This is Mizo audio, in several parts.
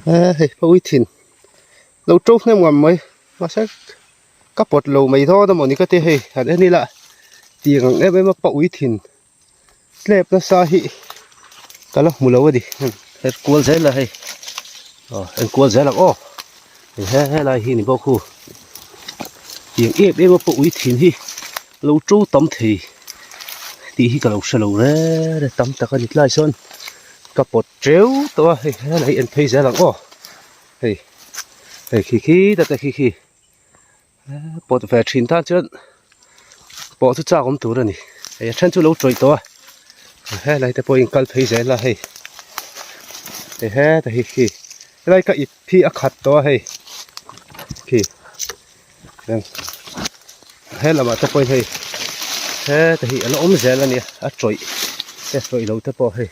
He hei pawh thin lo to hnem ngam mai mahse ka pawt lo mai dawn a mawni ka ti hei han en ila tiang ang em em a pawh ui thin tlep nasa hi ka la hmu lo a ni her kual zel a hei aw enkual zel ang aw he helai hi ni bawk hu tiang em em a pawh ui thin hi lo to tam thei tih hi ka lo hre lo reng reng tam tak a ni tlai sawn ka pawt teuh tawh a hei helai hi en phei zel ang aw hei hei khi khi ta te khi khi pawt ve thin tan chuan pawh chu chak awm tur a ni hei a then chu lo tawih tawh a helai te pawh in kal phei zel a hei hei heta hi khi helai ka ip hi a khat tawh a hei khi he lamah te pawhin hei heta hi a la awm zel a nia a tawih te tawih lo te pawh hei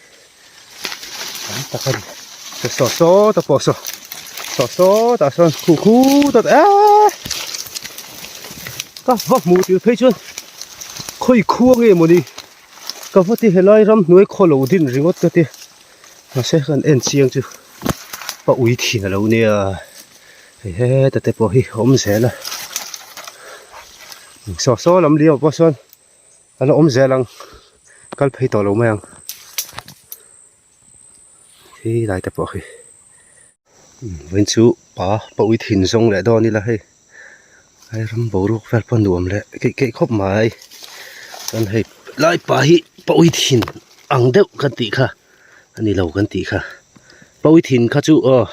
tam tak a ni saw saw te pawh saw saw saw tah sawn khu khu ta eee ka va hmuh tir phei chuan khawi khua nge mawni ka va ti helai ramhnuai khaw lo din ringawt ka ti mahse kan en chiang chu pa ui thin a lo nia hei heta te pawh hi a awm zel a saw saw lam liam ah pawh sawn a la awm zel ang kal phei tawh lo mai ang khi lai te pawh khi vawiin chu pa pa ui thin zawng leh dawn ila hei ai ram boruak vel pawh nuam leh keih keih khawp mai chuan hei lai pa hi pa ui thin ang deuh kan tih kha a ni lo kan tih kha pa ui thin kha chu aw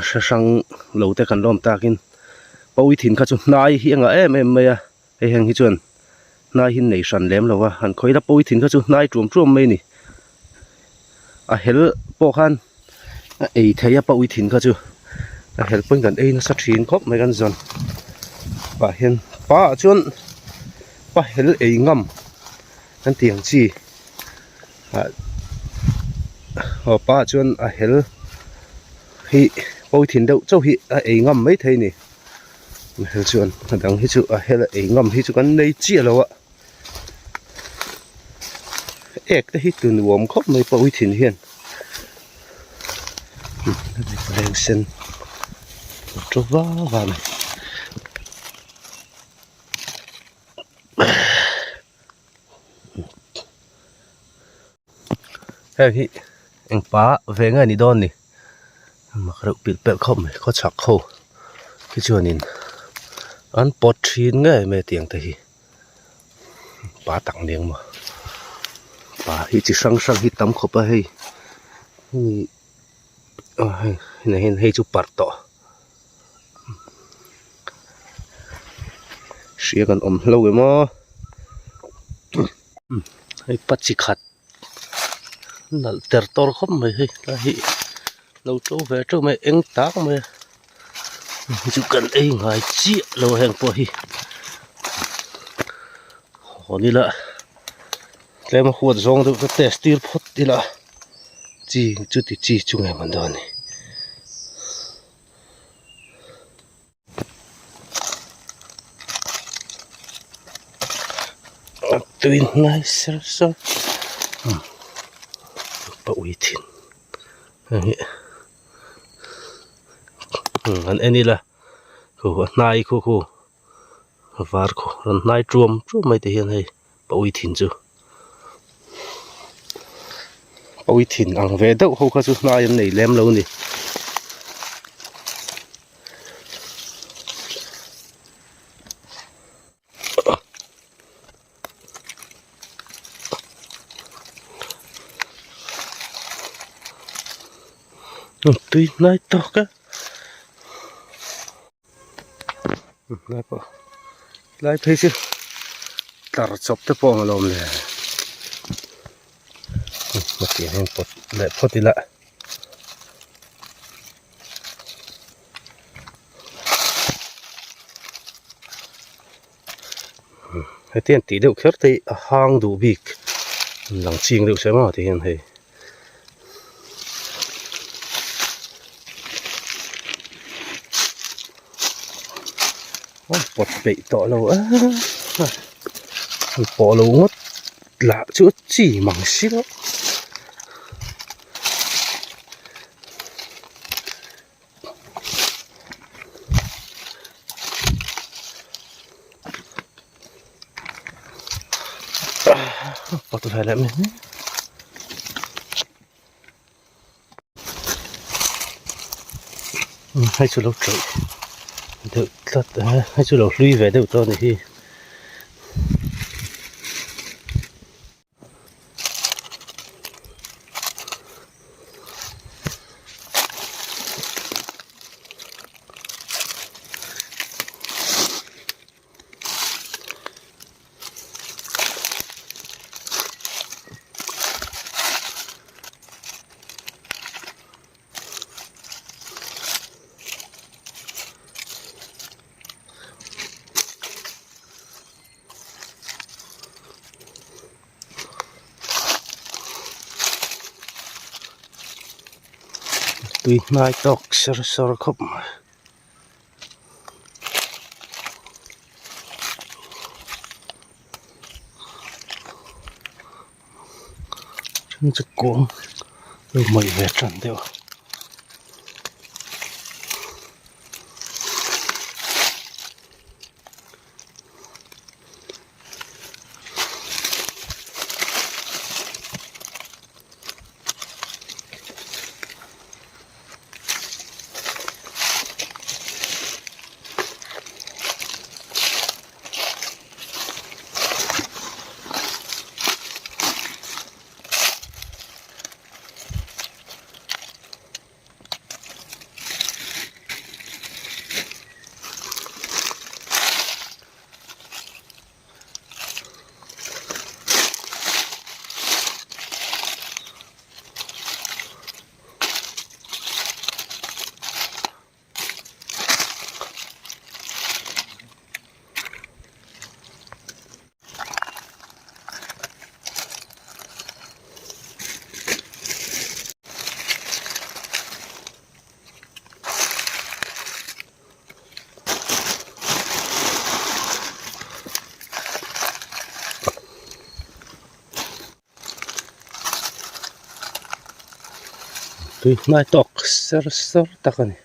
hre hrang lo te kan lawm takin pa ui thin kha chu hnai hi a ngah em em mai a. Hei heng hi chuan hnai hi nei hran lem lo a, han khawih la pawi thin kha chu hnai tuam tuam mai a ni. A hel pawh khan a ei thei a pawi thin kha chu a hel pawhin kan ei nasa thin khawp mai kan zawn pah hian pa ah chuan pa hel ei ngam kan tih ang chi ah aw pa ah chuan a hel hi pawi thin deuh chauh hi a ei ngam maithei a ni. Hel chuan a dang hi chu a hel a ei ngam hi chu kan nei chiah lo a ek te hi tu nuam khawp mai pawh thin hian reng sen to va va mai. Heng hi eng pa ve nge ni dawn ni mak reuh pilh pelh khawp mai khaw chhak ho khi chuanin an pawt thin ngei mai tiang te hi pa tak aniang maw pa hi chi hrang hrang hi tam khawp a hei hemi aw hei hei chu parh tawh. Hria kan awm hlo em aw hei pa chi khat nalh ter tawr khawp mai hei tlai hi lo to ve teuh mai eng tak mai a hei chu kan ei ngai chiah lo a heng pawh hi hawn ila tlem a huat zawng deuh ka test tir phawt ila chi chuti chi chu nge man dawn ni. Tui hnai ser sawr pa ui thin hei hi an en ila khu a hnai khu khu a var khu rawn hnai tuam tuam mai te hian hei pa ui thin chu pa ui thin ang ve deuh ho kha chu hnai an nei lem lo a ni. Tui hnai tawk a lai pawh lai phei chu tlar chawp te pawh ang alawm le hetiang hian pawt leh phawt ila. Hetiang tih deuh kher te hi a hang duh bik lang ching deuh se maw ti hian hei. Pawt peih tawh lo a pawh lo ngawt lah chu a chi mang si lo. Pawt ve leh mai mai. Hei chu lo tawih deuh tlat a hei chu lo hlui ve deuh tawh a ni hi. Tui hnai tawk ser sawr khawp mai. Then chu kawng lo mawih ve tan deuh. Tui hnai tawk ser ser tak a ni.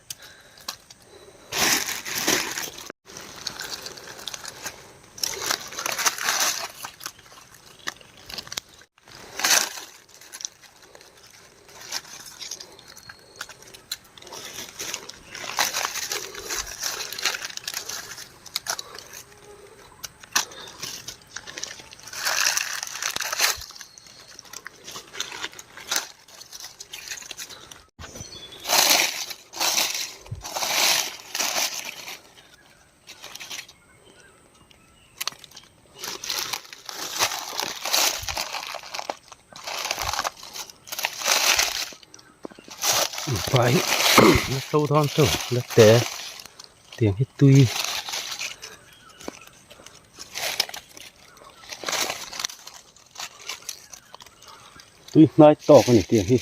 Mipa hi la tlo dawn chu la te tiang hi tui. Tui hnai tawk a ni tiang hi.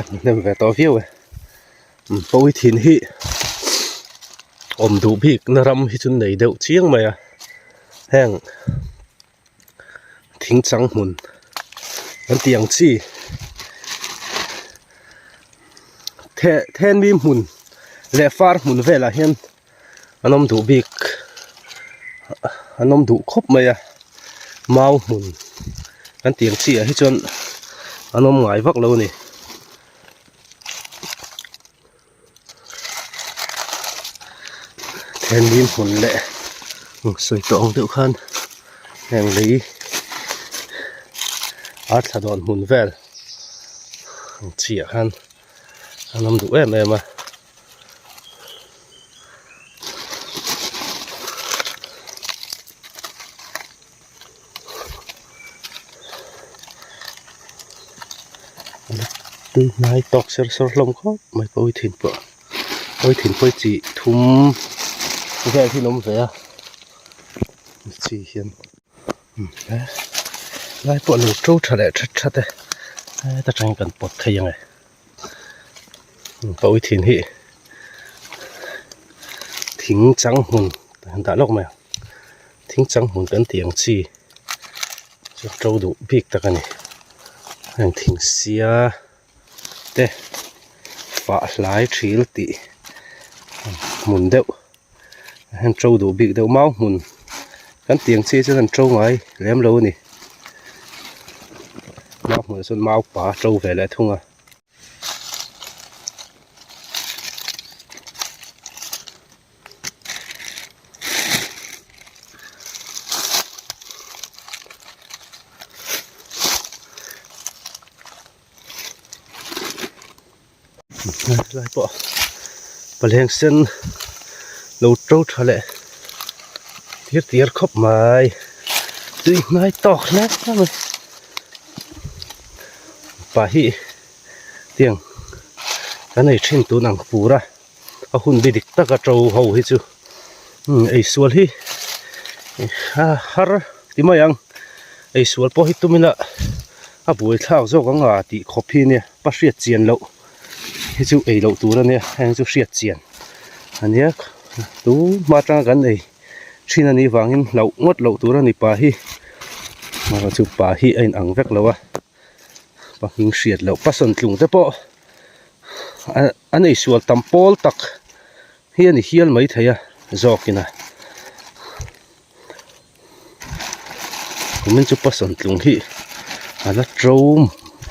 Hnem ve tawh viau e pawi thin hi awm duh bik na ram hi chu nei deuh chiang mai a heng thing chang hmun an tih ang chi the then mi hmun leh far hmun velah hian an awm duh bik an awm duh khawp mai a mau hmun an tih ang chi ah hi chuan an awm ngai vak lo a ni. Then mi hmun leh sawi tawh ang deuh khan heng lei ar thla dawn hmun vel ang chi ah khan an awm duh em em a. Tui hnai tawk ser sawr hlawm khawp mai pawi thin pawh pawi thin pawi chi thum vel hi an awm ve a chi hian lai pawh a lo to tha leh that that e heta tangin kan pawt thei ang e pawi thin hi. Thing chang hmun dah lawk mai ang thing chang hmun kan tih ang chi chu to duh bik tak a ni heng thing sia te fah hlai thil tih hmun deuh heng to duh bik deuh mau hmun kan tih ang chi chu an to ngai lem lo a ni mau hmunah chuan mau pa to ve leh thung a. Lai pawh paleng sen lo to tha leh tir tir khawp mai tui hnai tawk hle mai. Pa hi tiang kan ei thin tun ang fur a a hun bi dik tak a to ho hi chu umm eisual hi a har ti mai ang eisual pawh hi tum ila a buai thlak zawk ang a tih khawp hi nia pa hriat chian loh hi chu ei loh tur ania heng chu hriat chian ania tun hma atanga kan ei. Thin anih vangin hlauh ngawt loh tur a ni pa hi amaherawh chu pa hi a inang vek lo a pa hming hriat loh pa sawntlung te pawh a nei sual tam pawl tak hi a ni hial mai thei a zawkin a kumin chu pa sawntlung hi a la to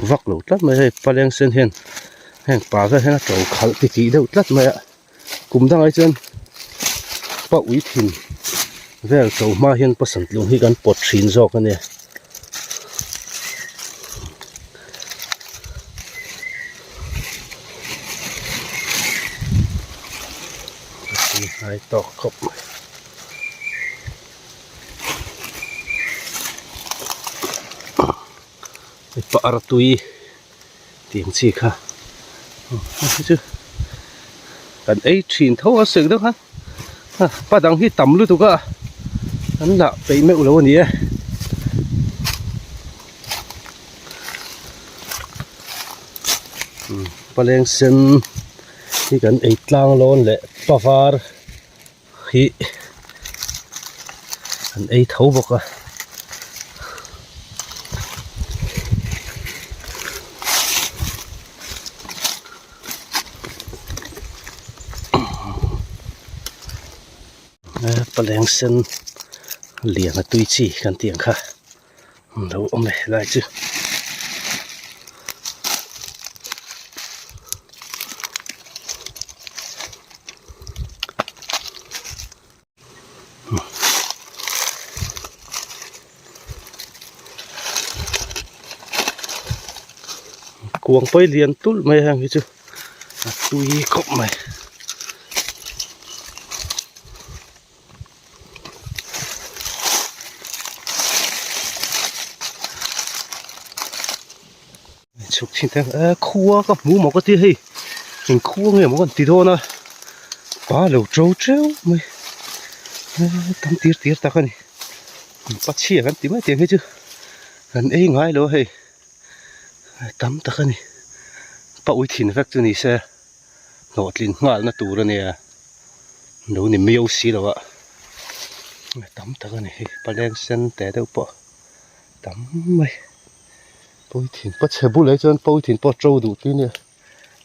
vak lo tlat mai hei paleng sen hian heng pa vel hian a to khalh titih deuh tlat mai a. Kum dangah hi chuan pa ui thin vel to hma hian pa santlung hi kan pawt thin zawk a nia. Hnai tawk khawp mai. Pa artui. Tih ang chi kha hei chu kan ei thin tho a sek deuh khan pa dang hi tam lutuk a an lah peih meuh lo a ni e. Paleng sen hi kan ei tlang lawn leh pa var hi an ei tho bawk a. Paleng sen lian a tui chi kan tih ang kha an lo awm e helai chu. Kuang pawi lian tulh mai heng hi chu a tui khawp mai. Chhuk thin te e khua ka hmu maw ka tia hei eng khua nge maw kan ti dawn a pa lo to teuh mai e tam tir tir tak a ni pachhia kan ti mai tiang hi chu kan ei ngai lo a hei tam tak a ni pa ui thin vek chu ni se hlawhtlin nghalna tur a nia. Lo ni miau si lo a tam tak a ni hi paleng sen te deuh pawh tam mai pawithin pa chhe bulah hi chuan pawithin pawh a to duh tui ania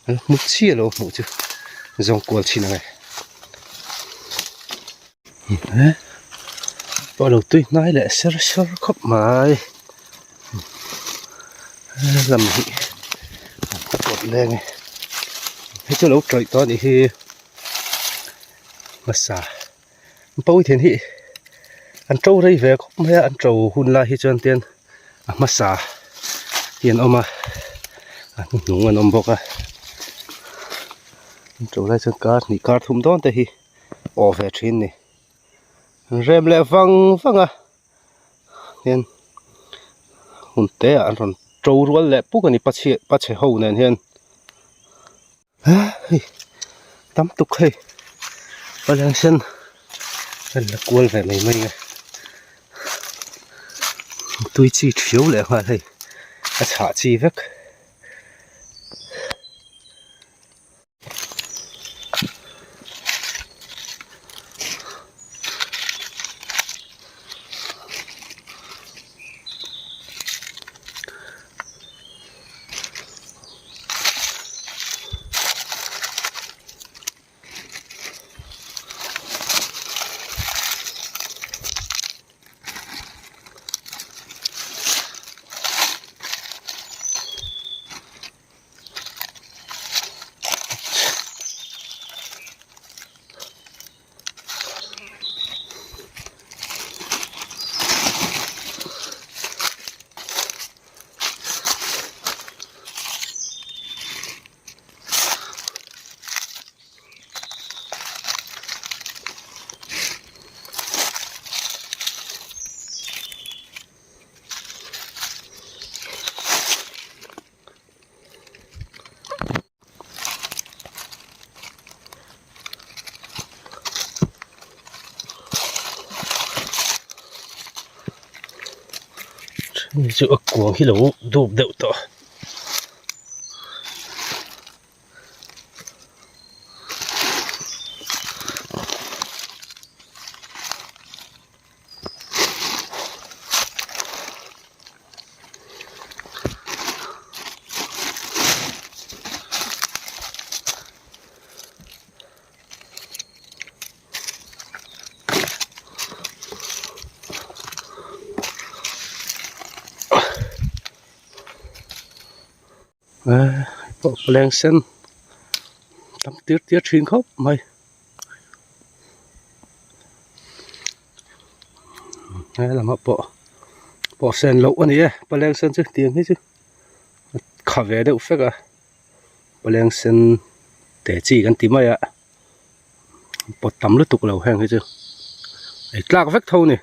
an hmu chiah lo hmuh chu zawng kual chhin ang e pawh lo tui hnai leh ser ser khawp mai lam hi a pawt leng e hei chu lo tawih tawh a nih hi. Hmasa pawithin hi an to rei ve khawp mai a an to hun lai hi chuan tian a hmasa hi an awm a a hnuhnung an awm bawk a an to lai chuan kar hnih kar thum dawn te hi awh ve thin a ni an rem leh vang vang a hian hun te ah an rawn to rual leh puk a ni pachhe pachhe ho nen hian. Hei tam tuk hei paleng sen kan la kual ve mai mai nge tui chi thiau leh nghal hei a chhah chi vek. Hei chu a kuang hi lo dup deuh tawh. Pawh leng sen tam tir tir thin khawp mai he lamah pawh pawh sen loh a ni e paleng sen chu tiang hi chu a kha ve deuh fek a paleng sen te chi kan ti mai a. Pawt tam lutuk lo heng hi chu ei tlak vek tho a ni.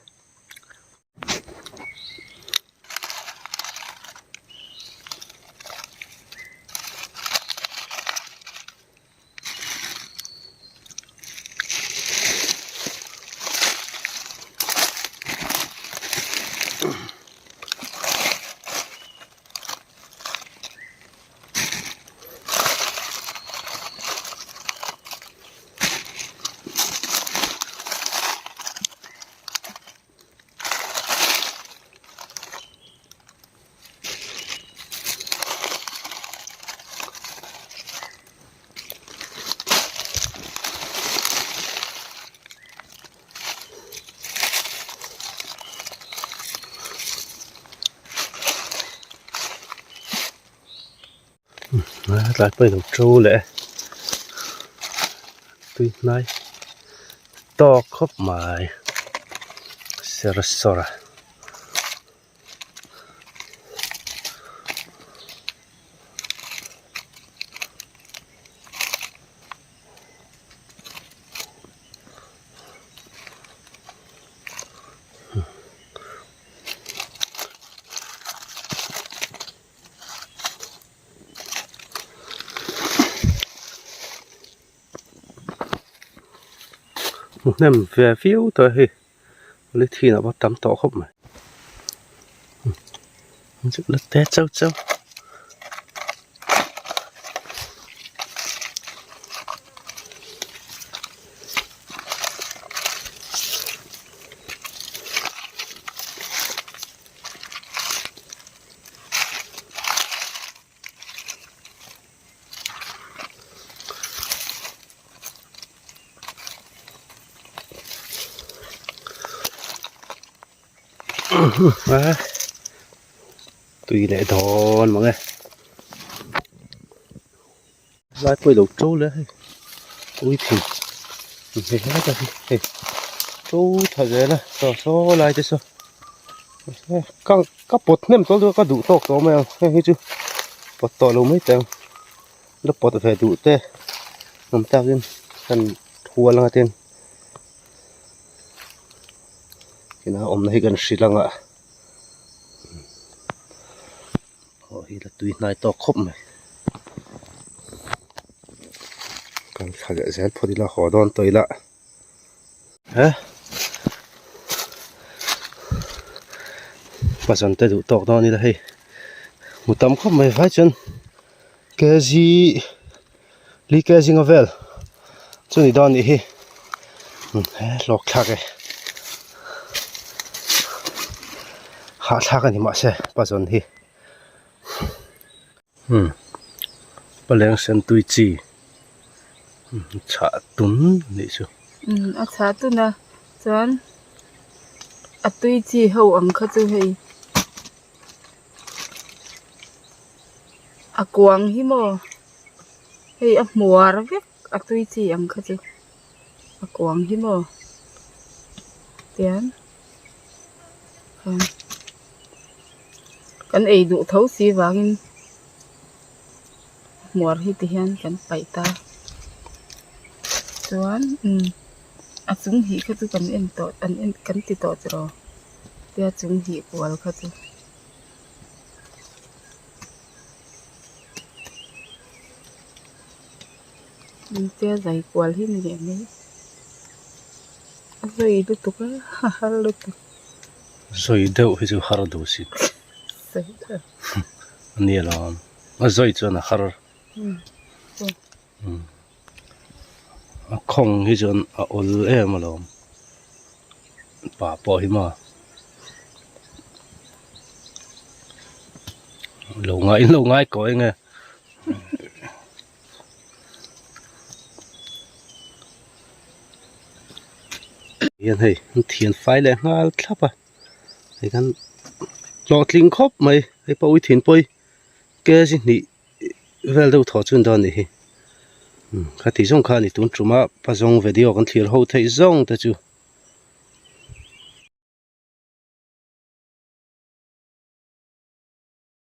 Tlai pawh ilo to leh e tui hnai tawk khawp mai ser sawr a. Hmuhnem ve viau tawh hei polythene ah pawh tam tawh khawp mai la te chauh chauh. Tui leh dawn mang e lai pawh ilo to leh hei ui thing hei helai hi hei to tha zel a saw saw lai te saw ka ka pawt hnem tawlh chu ka duh tawk tawh mai ang heng hi chu pawt tawh lo mai teh ang la pawt ve duh te awm takin kan hual anga tin tina awmna hi kan hrilh anga aw hi la tui hnai tawk khawp mai kan thla leh zel phawt ila haw dawn tawh ila he pasal te duh tawk dawn ila hei hmu tam khawp mai vai chuan kg li kg nga vel chu ni dawn anih hi he hlawk thlak e hahthlak a ni mahse pazawn hi umm paleng sen tui chi chhah tun anih chu. Umm a chhah tun a chuan a tui chi ho ang kha chu hei. A kuang hi maw hei a hmuar vek a tui chi ang kha chu a kuang hi maw tian kan ei duh tho si vangin hmuar hi ti hian kan paih ta chuan umm a chung hih kha chu kan en tawh an en kan ti tawh tiraw tia chung hih kual kha chu. Engtia zai kual hi ni leh mai a zawi lutuk a a har lutuk. Zawi deuh hi chu har duh si. Sawi ber. Ani alawm. A zawi chuan a har. A khawng hi chuan a awl em alawm. Pa pawh hi maw. Lo ngai lo ngai kawi nge. Hian hei an thian fai leh nghal thlap a hei khan hlawhtling khawp mai hei pawh ui thin pawi kg hnih vel deuh thaw chun dawn a nih hi khati zawng kha a ni tun tuma pazawng video kan thlir ho theih zawng te chu.